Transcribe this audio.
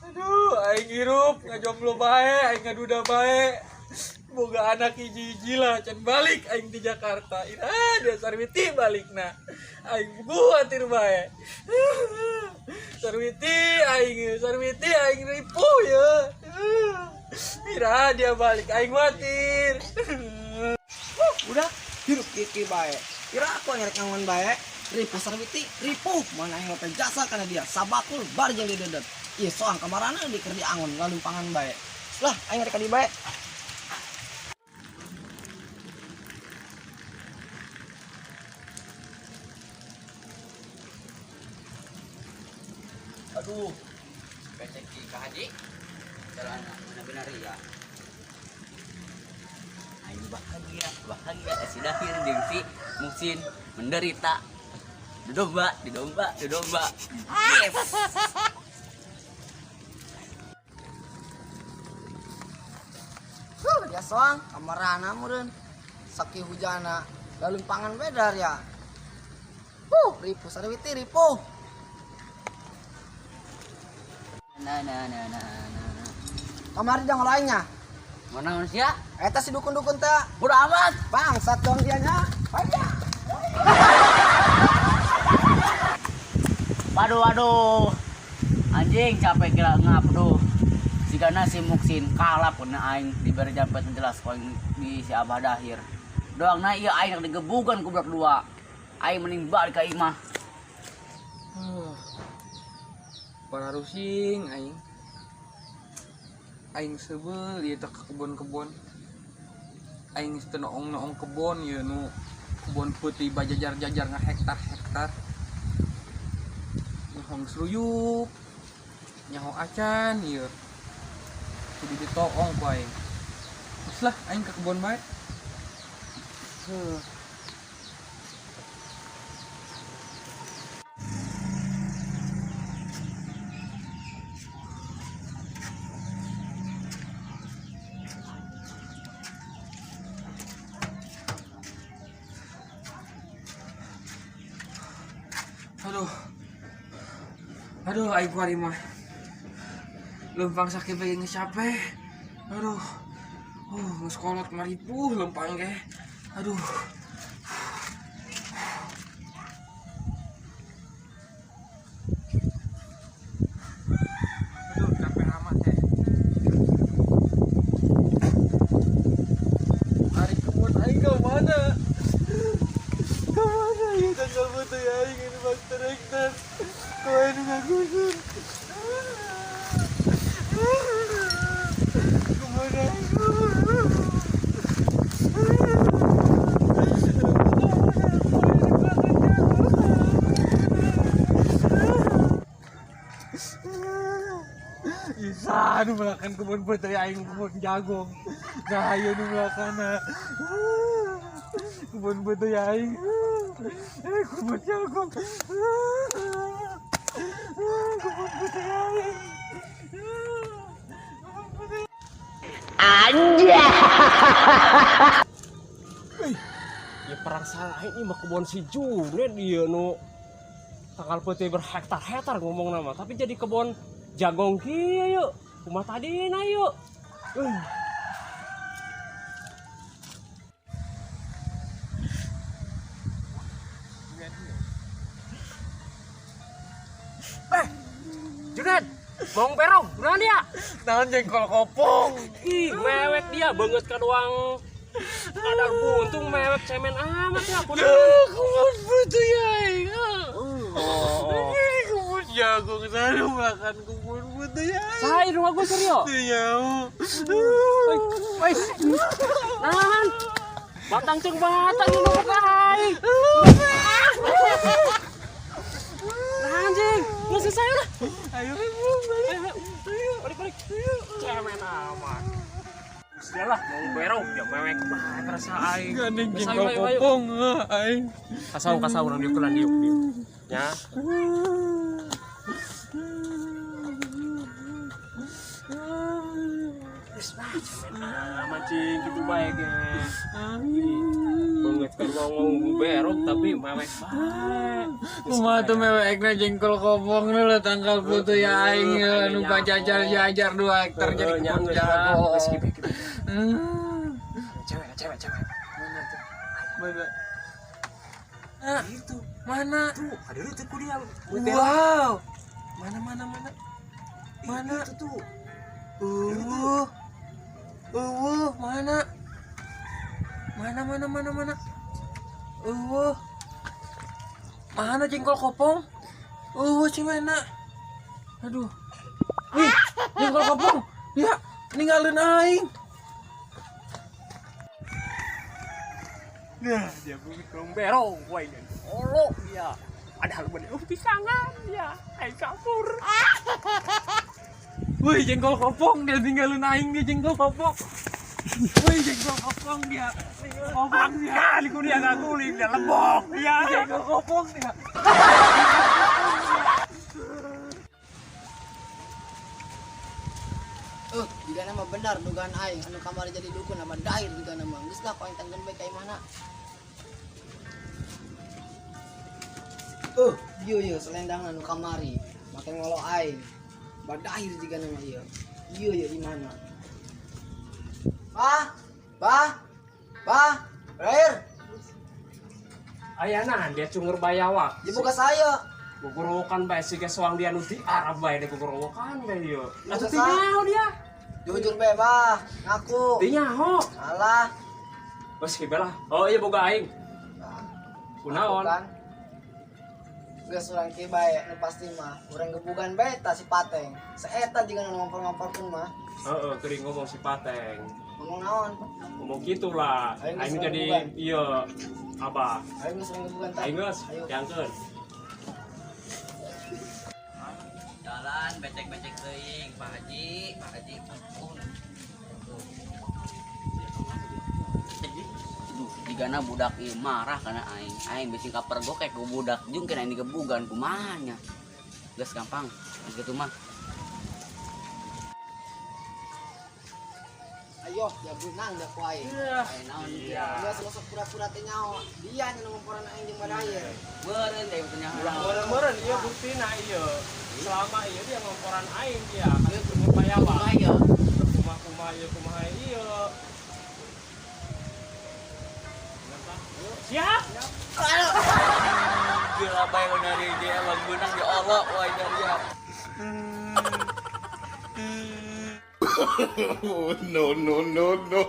Aduh, aing hirup ngajomblo bae, aing ngaduda bae. Boga anak hiji-hiji lah, can balik aing di Jakarta. Ira dia Sarwiti balikna. Aing khawatir bae. Sarwiti aing, Sarwiti aing ripuh ya. Ira dia balik aing khawatir. Udah hirup kiki bae. Kira aku yang rek ngangon bae. Ripuh Sarwiti, ripuh mana yang lope jasa karena dia sabakul bar jeung didedet. Ieu soang kamarana di keur diangon lalumpangan bae. Lah aing rek ka di bae. Aduh, becek di Haji. Jalan mana benar ya. Aing bahagia, bahagia si Dahir jeung si Musin menderita. Didomba, didomba, didomba. Yes. Huh, dia soang kamarana meureun. Saki hujana lalumpangan bedar ya. Huh, ripuh Sarwiti ripuh. Nah, nah, nah, nah, nah. Kamari dong lainnya. Mana manusia? Eta si dukun-dukun teh. Bodoh amat. Bangsat dong dianya. Ayo. Waduh, waduh. Anjing capek gila ngap duh. Sigana si Muksin kalap kena aing diberi jampet jelas ku aing di si Abah Dahir. Doang na ieu aing rek digebugan ku budak dua. Aing mending balik ka imah. Para rusing aing. Aing sebel ieu teh ka kebon-kebon. Aing teu noong-noong kebon ieu nu kebon putih bajajar-jajar ngahektar-hektar. Nyaho seruyuk, nyaho acan ieu. Kudu ditoong ku aing. Geus lah aing ka kebon bae. Heuh. Aduh. Aduh, aing kuari mah. Lempang sakit lagi geus capek. Aduh. Geus kolot maripuh lempang ge. Aduh. Aduh, capek amat ya. Ari kebun aing ke mana? Ke mana ya tanggal foto ya aing ini bakter-hektar. Kau ini ngagusur. Kemana aing? Isa, nu melakan kebun putri aing kebun jagung. Nah, ayo nu melakan kebun putri aing. Kebun jagung. Kebun putri aing. Kebun putri. Ya perang salah ini mah kebun si Junet dia nu tanggal putih berhektar-hektar ngomong nama tapi jadi kebun jagung kieu yuk kumaha tadi na yuk. Junet, bong perong, beneran dia? Naon jengkol kopong. Ih, mewek dia banget ka doang. Kadar buntung mewek cemen amat ya aku. Ya, kebun putri aing. Oh. Ini kebun jagung selalu makan kebun putri aing. Saya rumah gue serius. Iya. Woi. Nahan. Batang ceng batang ini mau aing. Nah, anjing, nggak selesai udah. Ayo, Ayo, ayo. Balik, balik. Cemen amat. Sudah lah, mau berong, ya mewek banget rasa aing. Gandeng Geus, jengkol ayo, ayo, ayo. kopong aing. Kasau, kasau, urang diuk lah, diuk, diuk. Ya. Geus bae. Nah, mancing gitu bae ge. Banget kan ngomong berok tapi mewek bae. Kumaha tuh mewekna jengkol kopong nu tangkal putu ya aing nu pajajar-jajar 2 hektar jadi kebun jagung. Cewek, cewek, cewek. Mana tuh? Mana? Ah, itu. Mana? Tuh, ada itu ku dia. Wow. Mana mana mana? Mana? Itu tuh. Mana? Mana mana mana mana? Mana jengkol kopong? Cimena. Aduh. Wih, jengkol kopong. Ya, ninggalin aing. Nah, dia bumi berong, wah ini. Olok dia. Padahal bener pisangan dia. Aing kabur. Wih, jengkol kopong dia tinggalin aing dia jengkol kopong. Wih, jengkol kopong dia. Kopong dia. Kali ku dia ngaguling dia lebok dia. Jengkol kopong dia. Jika nama benar dugaan aing anu kamari jadi dukun nama dahir juga nama. Geus lah ku aing tanggeun bae ka imahna. Ieu ieu selendang anu kamari. Make ngolo aing. Badahir juga nama ieu. Ieu ieu di mana? Bah, bah, bah, Lahir, Ayana dia cungur bayawak. dibuka saya. Gugorowokan bae siga soang dia nu di Arab bae dia gugorowokan bae ieu. Atuh Buka teu nyaho dia. Jujur bae, bah, ngaku. Teu nyaho. Alah. Bos lah. Oh iya boga aing. Kunaon? Kan. Geus urang kieu bae nu pasti mah. Urang gebugan bae tah si Pateng. Saeta jiga nu ngompor-ngomporkeun mah. Heeh, geuring ngomong si Pateng. Ngomong naon? Ngomong gitulah. Aing geus Aing jadi iya abah. Ayo geus urang gebugan tah. Aing geus, Ayo. jangkeun. Jalan becek-becek teuing, Pak Haji, Pak Haji. Aduh, jigana budak ieu marah kana aing. Aing bisi kapergok kayak ku budak jeung kena aing digebugan kumaha nya. Geus gampang, geus kitu mah. Ayo, ya benang dah ku aing. Aing naon Iya. Geus masuk pura-pura teh nyaho. Dia nya nu ngomporan aing jeung badahir. Beureun teh teu nyaho. Meureun-meureun ieu buktina ieu. Selama ieu dia ngomporan aing dia, kan cungur bayawak. Kumaha ieu? Kumaha-kumaha ieu kumaha ieu. Siap. Gila bae dari dia emang benang diolok wah dia. No, no, no, no.